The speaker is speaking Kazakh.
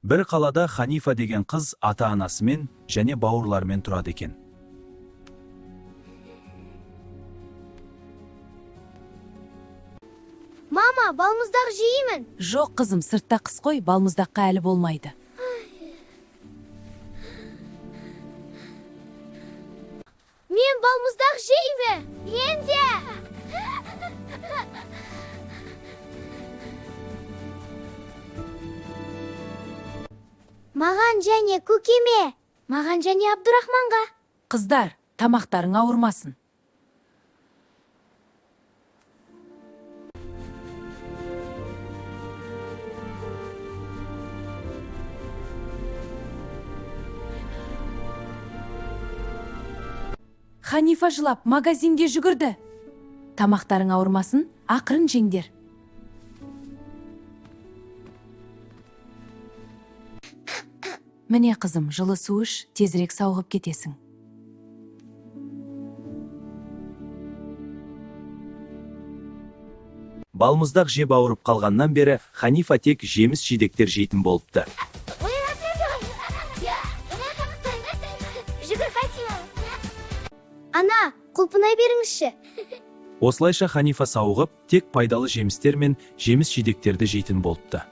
Бір қалада Ханифа деген қыз ата-анасымен және бауырларымен тұрады екен. Мама, балмұздақ жеймін. Жоқ, қызым, сыртта қыс қой, балмұздаққа әлі болмайды. Мен балмұздақ жеймін. Мен де. Маған және көкеме. Маған және Абдурахманға. Қыздар, тамақтарың ауырмасын. Ханифа жылап магазинге жүгірді. Тамақтарың ауырмасын, ақырын жеңдер. Міне, қызым, жылы су іш, тезірек сауығып кетесің. Балмұздақ жеп ауырып қалғаннан бері Ханифа тек жеміс жидектер жейтін болыпты. Жүгір, Фатима. Ана, құлпынай беріңізші. Осылайша Ханифа сауығып, тек пайдалы жемістер мен жеміс жидектерді жейтін болыпты.